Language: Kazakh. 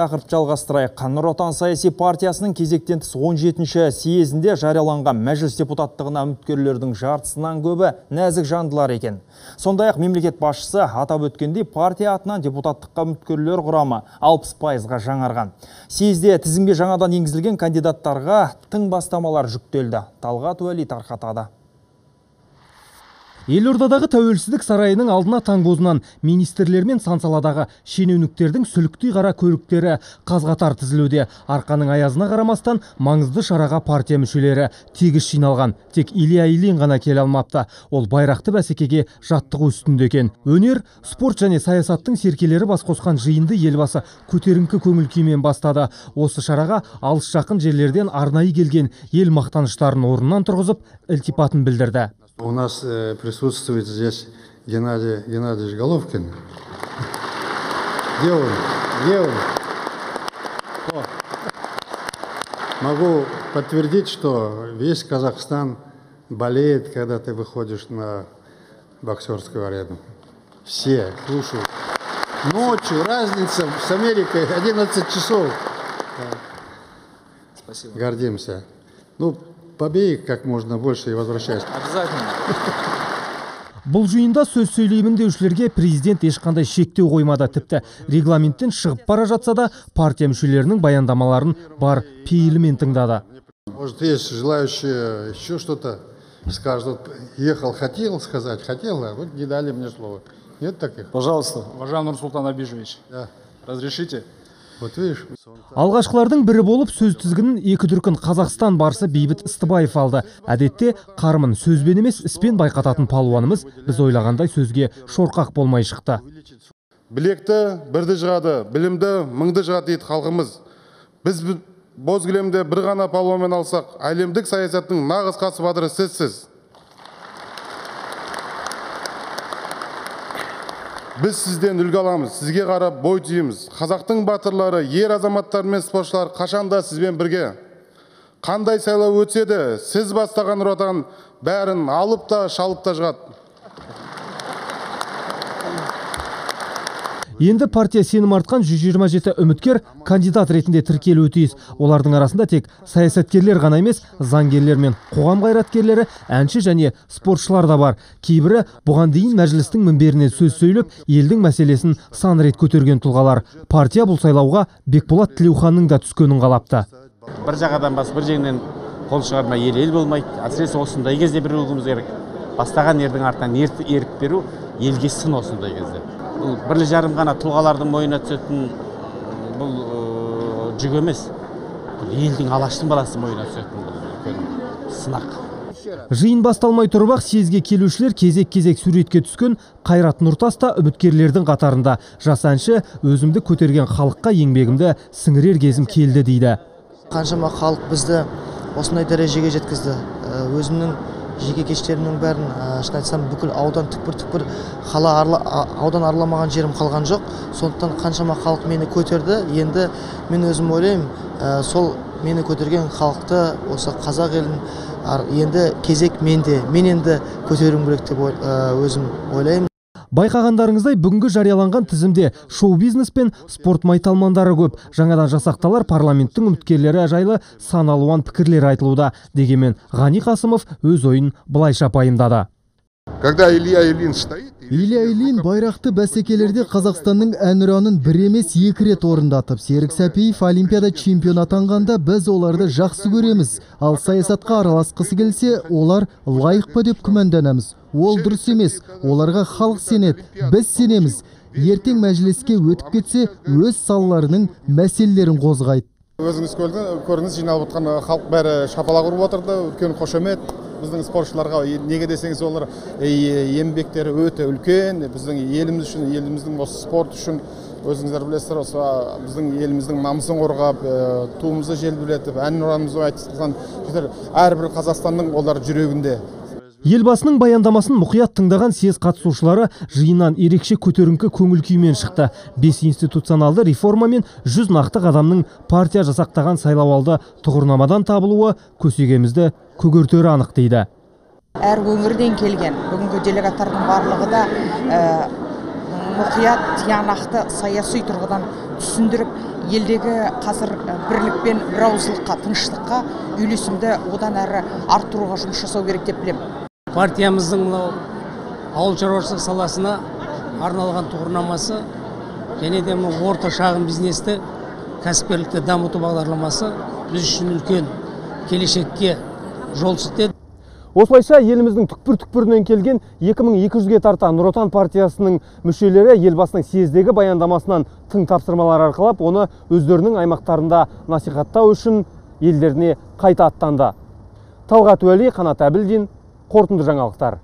Тақырып жалғастырайық. Нұр Отан саяси партиясының кезектен тыс 17-ші съезінде жарияланған мәжіліс депутаттығына үміткерлердің жартысынан көбі нәзік жандылар екен. Сондай-ақ мемлекет басшысы атап өткендей, партия атынан депутаттыққа үміткерлер құрамы 60%-ға жаңарған. Съезде тізімге жаңадан енгізілген кандидаттарға тың бастамалар жүктелді. Талғат Уәли тарқатады. Елордадағы Тәуелсіздік сарайының алдына таң бозынан министрлер мен сан саладағы шенеуніктердің сүліктей қара көліктері қаз қатар тізілуде. Арқаның аязына қарамастан маңызды шараға партия мүшелері тегіс жиналған. Тек Илья Ильин ғана келе алмапты. Ол байрақты бәсекеге жаттығу үстінде екен. Өнер, спорт және саясаттың серкелері бас қосқан жиынды елбасы көтеріңкі көңіл күймен бастады. Осы шараға алыс жақын жерлерден арнайы келген ел мақтаныштарын орнынан тұрғызып, ілтипатын білдірді. У нас присутствует здесь Геннадий Геннадьевич Головкин. Где он? Где он? О. Могу подтвердить, что весь Казахстан болеет, когда ты выходишь на боксерскую арену. Все слушают. Ночью разница с Америкой 11 часов. Спасибо. Гордимся. Ну, побей как можно больше и возвращайся. Обязательно. Бұл жиында сөз сөйлеймін деушілерге президент ешқандай шектеу қоймады. Тіпті регламенттен шығып бара жатса да, партия мүшелерінің баяндамаларын бар пейілімен тыңдады. Может, есть желающие еще что-то скажут? Вот ехал, хотел сказать, хотел, а вот не дали мне слово. Нет таких? Пожалуйста, уважаемый Нурсултан Абишевич. Да. Разрешите? Вот видишь? Алғашқылардың бірі болып сөз тізгінін екі дүркін Қазақстан барысы Бейбіт Ыстыбаев алды. Әдетте қарымын сөзбен емес, іспен байқататын палуанымыз біз ойлағандай сөзге шорқақ болмай шықты. Білекті бірді жығады, білімді мыңды жығады дейді халқымыз. Біз боз кілемде бір ғана палуанмен алсақ, әлемдік саясаттың нағыз қасы батыры сізсіз. Біз сізден үлгі аламыз, сізге қарап бой түзейміз. Қазақтың батырлары, ер азаматтар мен спортшылар қашанда сізбен бірге. Қандай сайлау өтсе де, сіз бастаған Нұр Отан бәрін алып та шалып та жығады. Енді партия сенім артқан 127 үміткер кандидат ретінде тіркелуі тиіс. Олардың арасында тек саясаткерлер ғана емес, заңгерлер мен қоғам қайраткерлері, әнші және спортшылар да бар. Кейбірі бұған дейін мәжілістің мінберінен сөз сөйлеп, елдің мәселесін сан рет көтерген тұлғалар. Партия бұл сайлауға Бекболат Тілеуханның да түскенін қалапты. Бір жағадан бас, бір жеңнен қол шығармай ел ел болмайды. Әсіресе осындай кезде бір болуымыз керек. Бастаған ердің артынан еріп беру елге сын осындай кезде. Бұл бірлі жарым ғана тұлғалардың мойнына түсетін бұл жүк емес, бұл елдің, алаштың баласы мойнына түсетін бұл үлкен сынақ. Жиын басталмай тұрып-ақ съезге келушілер кезек-кезек суретке түскен Қайрат Нұртас та үміткерлердің қатарында. Жас әнші өзімді көтерген халыққа еңбегімді сіңірер кезім келді дейді. Қаншама халық бізді осындай дәрежеге жеткізді. Өзімнің жеке кештерімнің бәрін, шын айтсам, бүкіл аудан түкпір-түкпір қала аудан араламаған жерім қалған жоқ. Сондықтан қаншама халық мені көтерді. Енді мен өзім ойлаймын, сол мені көтерген халықты, осы қазақ елін, енді кезек менде, мен енді көтеруім керек деп өзім ойлаймын. Байқағандарыңыздай, бүгінгі жарияланған тізімде шоу-бизнес пен спорт майталмандары көп. Жаңадан жасақталар парламенттің үміткерлері жайлы сан алуан пікірлер айтылуда. Дегенмен Ғани Қасымов өз ойын былайша пайымдады. Когда Илья Ильин стоит, Илья Ильин байрақты бәсекелерде Қазақстанның әнұранын бір емес екі рет орындатып, Серік Сәпиев Олимпиада чемпионы атанғанда біз оларды жақсы көреміз. Ал саясатқа араласқысы келсе, олар лайық па деп күмәнданамыз. Ол дұрыс емес, оларға халық сенеді, біз сенеміз. Ертең мәжіліске өтіп кетсе, өз салаларының мәселелерін қозғайды. Өзіңіз көрдіңіз, жиналып отқан халық бәрі шапалақ ұрып отырды, үлкен қошемет біздің спортшыларға. Неге десеңіз, олар еңбектері өте үлкен, біздің еліміз үшін, еліміздің осы спорт үшін, өзіңіздер білесіздер, осы біздің еліміздің намысын қорғап, туымызды желбіретіп, әнұранымызды айтқызған әрбір қазақстанның олар жүрегінде. Елбасының баяндамасын мұқият тыңдаған съезд қатысушылары жиыннан ерекше көтеріңкі көңіл күймен шықты. 5 институционалды реформа мен 100 нақты қадамның партия жасақтаған сайлауалды тұғырнамадан табылуы көсегемізді көгертері анық дейді. Әр өңірден келген бүгінгі делегаттардың барлығы да мұқият, тиянақты саяси тұрғыдан түсіндіріп, елдегі қазір бірлік пен бірауыздылыққа, тыныштыққа, үйлесімді одан әрі арттыруға жұмыс жасау керек деп білемін. Партиямыздың мынау ауыл шаруашылық саласына арналған тұғырнамасы және де мынау орта шағын бизнесті, кәсіпкерлікті дамыту бағдарламасы біз үшін үлкен келешекке жол сілтеді. Осылайша еліміздің түкпір-түкпірінен келген 2200-ге тарта Нұр Отан партиясының мүшелері елбасының съездегі баяндамасынан тың тапсырмалар арқалап, оны өздерінің аймақтарында насихаттау үшін елдеріне қайта аттанды. Талғат Уәли, Қанат Әбілдин, қорытынды жаңалықтар.